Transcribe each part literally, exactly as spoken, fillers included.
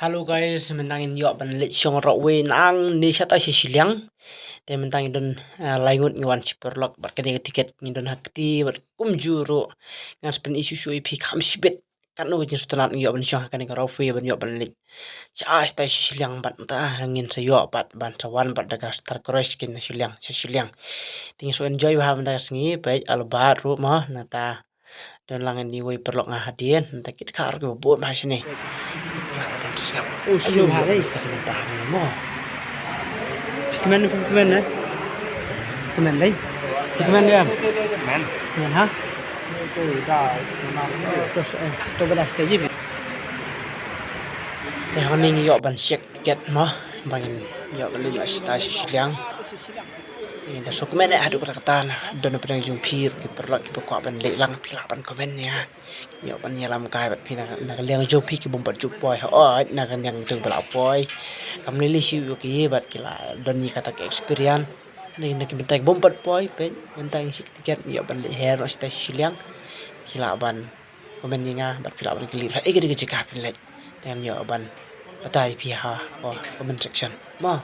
Hello guys, mynta ngin ïoh ban leit shong rok wei nang ne shata sha shiliang. Te mynta ngin don, ah, lai ngut ngi wan shi paralok bad kane ka tiket ngin don ha kti bad kumjuh ruh. Ngan sa pyni shuh shuh ïa phi kham shibit katno ka jingsngewtynnat ngi ïoh ban shong ha kane ka rok wei ban ïoh ban leit sha shata sha shiliang bad mynta ngin sa ïoh bad ban sa wan bad da ka Star Cruise kin na shiliang sha shiliang. Te ngin sa enjoy bha mynta ka sngi peit albat ruh mo nangta. Don lang ïa iwei paralok nga hadien, nangta kit ka ruh kiba bun bha shane. Ayo, ha dei. Ka mynta ha mo. Kmen, kmen, eh? Kmen dei. Kmen dei. Kmen. Kmen ha? Terus, eh, to bada stage bi. Te hangne ngi ïoh ban check tiket mo, ba ngin ïoh ban leit la shata sha shiliang. Te ngin da shu kmen eh haduh katta katta na don na pdeng jong phi ruh ki paralok kiba kwah ban leit lang phi lah ban kmen ïa. Ïoh ban ïalam kai bad phi na, na ka liang jong phi ki bym pat ju poi hooid na ka liang jong ba la poi. Kam lei lei shuh ïoh ki bad ki la don ïa kata ka experience. Na, na ki bynta ki bym pat poi peit bynta ngi check tiket ïoh ban leit her noh shata sha shiliang. Phi lah ban comment ïa nga bad phi lah ban kylli ruh ïa kane ka jaka phi leit. Te ngan ïoh ban batai phi ha, oh, comment section. Mo.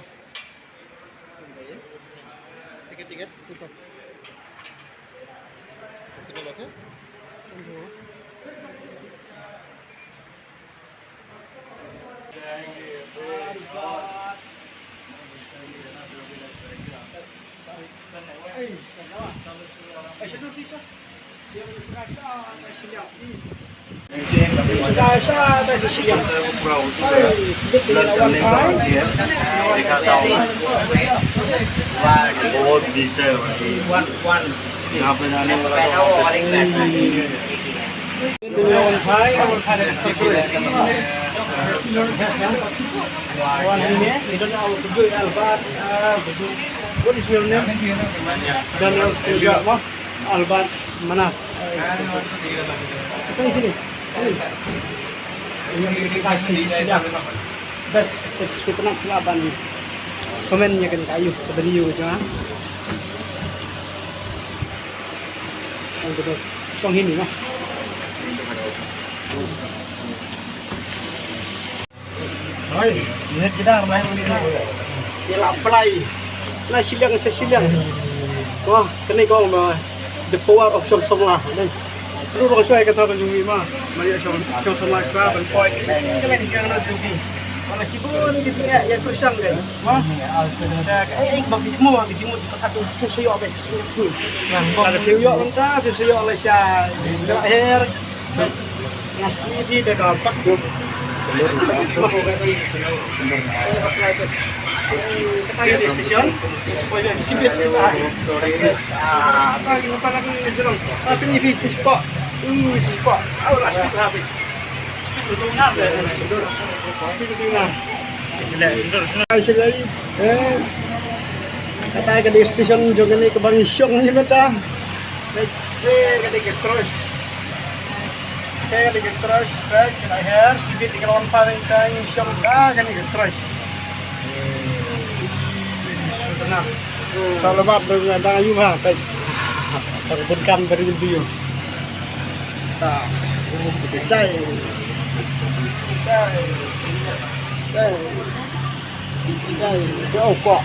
बहुत नीचे है भाई। यहाँ पे जाने वाला तो What is your name? Daniel Puja, mo? Albert Manas. Apa isi ni? Ini. Ini isi plastik, isi dah. Bas, kita nak pula ban comment ïa kane ka ayu, ka video ka jong nga. All the best. Shong hi ni, mo. Hoi, minit kita main ni. Ïa la play. La shiliang sha shiliang. Wah, kane ka ong ba the power of Shong Samla. Ruh ruh shuwa ka thok ka jong ngi ma. Ma ïa Shong, Shong Samla shuwa ban poi. Kane ka jong ngi. Wala shibun ki jingeh ïa ka shang dei. Ma. Ai ai ba ki jingmut, ki jingmut ki pathat tu shu ïoh ba shisha shisha. Ngan ba. Ada phi ïoh mynta, phi shu ïoh la sha. Her. Ngas ni phi da ka pak. Station. Kata ka dei station jong kane kaba ngi shong ni mynta. Kane ka dei ka cruise. Kane ka dei ka cruise, ka dei ka her, sibit ka wan pha ka shong ka kane ka cruise. Sa lebat dang dang ayu ha, kai. Dang bun kam bari bun biu. Ta. Chai. Chai. Chai. Chai. Chai. Ko.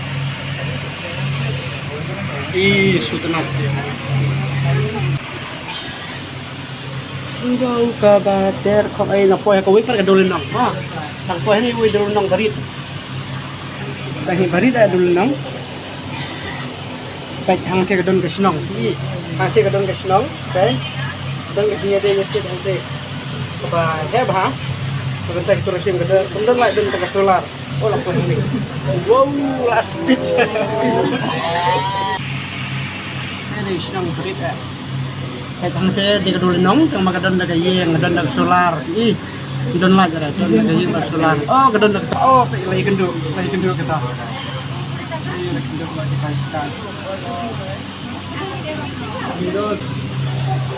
Ih, sutna. Ïa ka ba ter khop ai na poi ka wei pat ka dul nong. Ha. Tang poi ni wei dul nong barit. Tang hi barit ai dul nong. Peit hangte ka don ka shnong. Ï, hangte ka don ka shnong. Peit. Don ka jingïadei ïa peit hangte. Kaba heh bha. Kaba tang ka tourism ka don, ka don lai don ka solar. Oh, la poi hangne. Wow, la speed. Hangne shnong barit eh. Peit hangte dei ka dul nong, tang ma ka don da ka ïing, ka don da ka solar. Ih, don la jara, don da ka ïing ba solar. Oh, ka don da ka, oh, peit la ïakynduh, la ïakynduh kata. Ih, la ïakynduh ba kita start.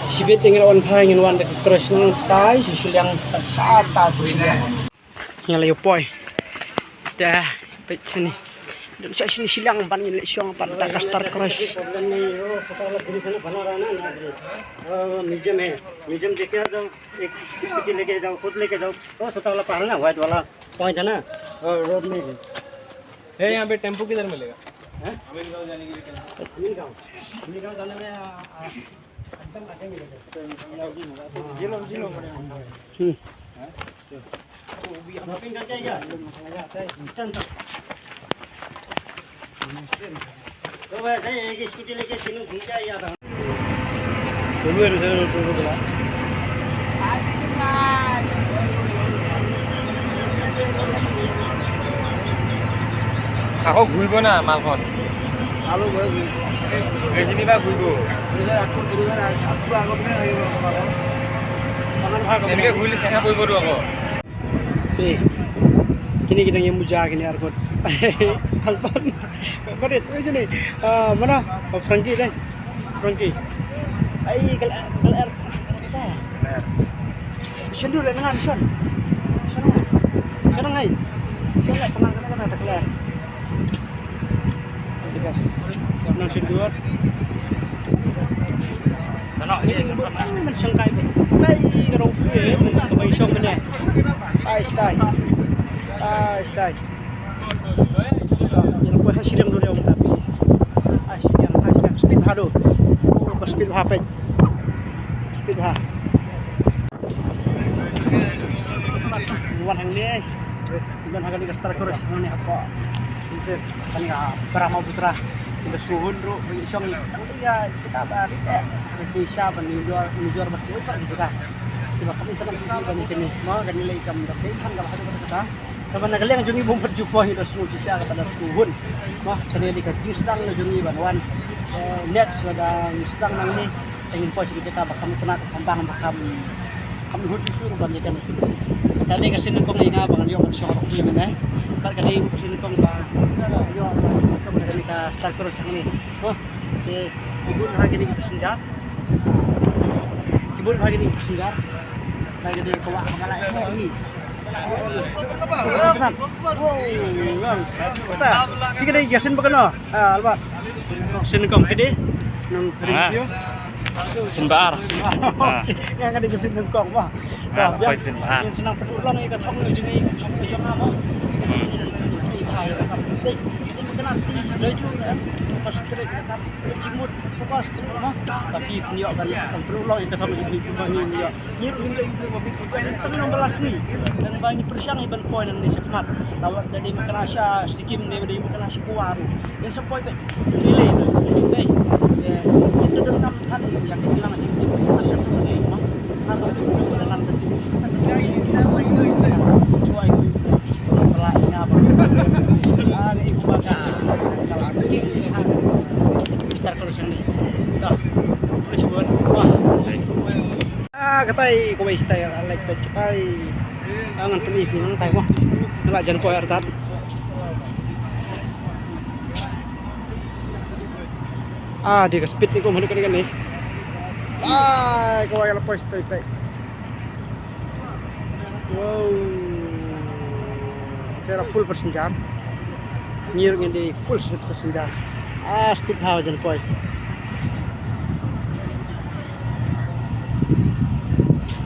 Shibit ngin wan phai ngin wan da ka cruise nang tai, shi shiliang, sa ta shi shiliang. Ngi la ïa poi. Te peit shane. Don sha shane shiliang ban ngi leit shong pat da ka Star Cruise. म्यूजियम है, म्यूजियम देख के आ जाओ, एक स्कूटी लेके जाओ, खुद लेके जाओ। ओ सतावला पहाड़ ना, व्हाइट वाला। पहुंचा ना, और रोड में है। ए, यहाँ पे टेम्पो किधर मिलेगा? हैं? अमीरगांव जाने के लिए टेम्पो। अमीरगांव, अमीरगांव जाने में, आ, आ, एकदम आगे मिलेगा। ये लो, ये लो, बड़े हम। हम्म। हैं? शॉपिंग करके आएगा? चल, चल। तो भाई, भाई, एक स्कूटी लेके तीनों घूम के आ जाता। Ako ঘুৰিব না মালখন? Alo, gua gua. Ini Pak, ঘুৰিব. Ini aku, ini kan aku, aku bener lagi, Bang. Ini kan ঘুৰিলে চেঙা পৰিবতো আকৌ। Eh, kini kita yang muja kini arkot. Alpan. Barit, oi sini. Ah, mana? Oh, Frankie deh. Frankie. Ai, kal kal kita. Shan dulu dengan Shan. Shan. Shan ngai. Shan lah, kemana kemana kita kelar. Nang sendiri. Kana ni men shangkai. Tai ka rong phi, ka bai shong men. Ai stai. Ai stai. Ina poi ha shiliang duriaw men tapi. Ha shiliang, ha shiliang. Speed ha do. Oh, speed ha pej. Speed ha. Wan hangne. Wan ha kane ka Star Cruise hangne hapoh. Ise kane ka Brahmaputra. Ka suhun ruh ba ngi shong tang ïa jaka ba ri eh. Ka shisha ba nujor, nujor ba kiwei pat ki jaka. Kiba kam internet shisha ba ngi kane. Mo kane lei kam da pei khan ka ba hadu ba kata. Kaba na ka liang jong ngi bym pat ju poi da sngew shisha kata da suhun. Mo kane dei ka jingsdang na jong ngi ban wan. Eh, next lada ngi sdang nangne. Te ngin poi sha ki jaka ba kham itynnad, kham bang, ba kham, kham lhut shuh shuh ruh ban ïa kane. Kane ka sien nyngkong ïa nga ba ngan ïoh ban shong ruh ïa mene. Bad kane ruh ka sien nyngkong ba ngan ïoh ban shong ruh ïa kane ka Star Cruise hangne. Te ki bun ha kine ki passenger. Ki bun ha kine ki passenger. Ba kine ka wah ba ka la ïoh ni. Ki kane ïa sien ba kano. Ah, Albert. Sien nyngkong kidi. Nang review. Sien ba ar. Ah. Nga kadi ka sien nyngkong ba. Ah, poi sien ba ar. Sien nang pynlong ïa ka thong jong ngi, ka thong jong nga mo. Hmm. Dei, dei kena dei ju. Pas trek ka jingmut fokus mo. Tapi pynïoh kan kan pynlong ïa ka thong jong ngi ba ngi ïoh. Ngi ruh ngi leh ngi ba bit ko ngi tang nang balas ngi. Nang ba ngi pyrshang ngi ban poi nang ne shakhmat. Lawan da dei ma kena sha Sikkim ne dei ma kena sha Goa ruh. Ngi sa poi beit. Ngi leh. Hei. Ngi da donkam than ïa ka klang jingtip. Tang ka tang ka dei ma. Ngan ruh ngi da lam da tip. Tang ka dei. Chuai ko. Pala ïa ba. Ah, ngi ba ka. Ka la kim. Mister Cruise ne. Ka. Cruise pun. Wah. Ah, katai ko bai stai, ah, like, like, katai. Ah, ngan pynlong phi nangtai mo. Nga la jan poi artat. Ah, dei ka speed ni ko manu kane kane. Ah, ko bai la poi stai tai. Wow. Te la full passenger. Ngi ruh ngin dei full passenger. Ah, speed ha jan poi.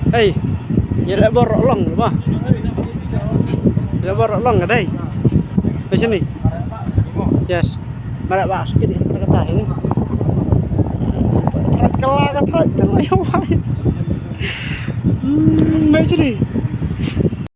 Hei, ïa leh bor long ba. Ïa leh bor long ka dei. Ka shini. Yes. Mara ba speed ka kata ini. Trai kala ka trai kala ïa wai. Hmm, mai shini.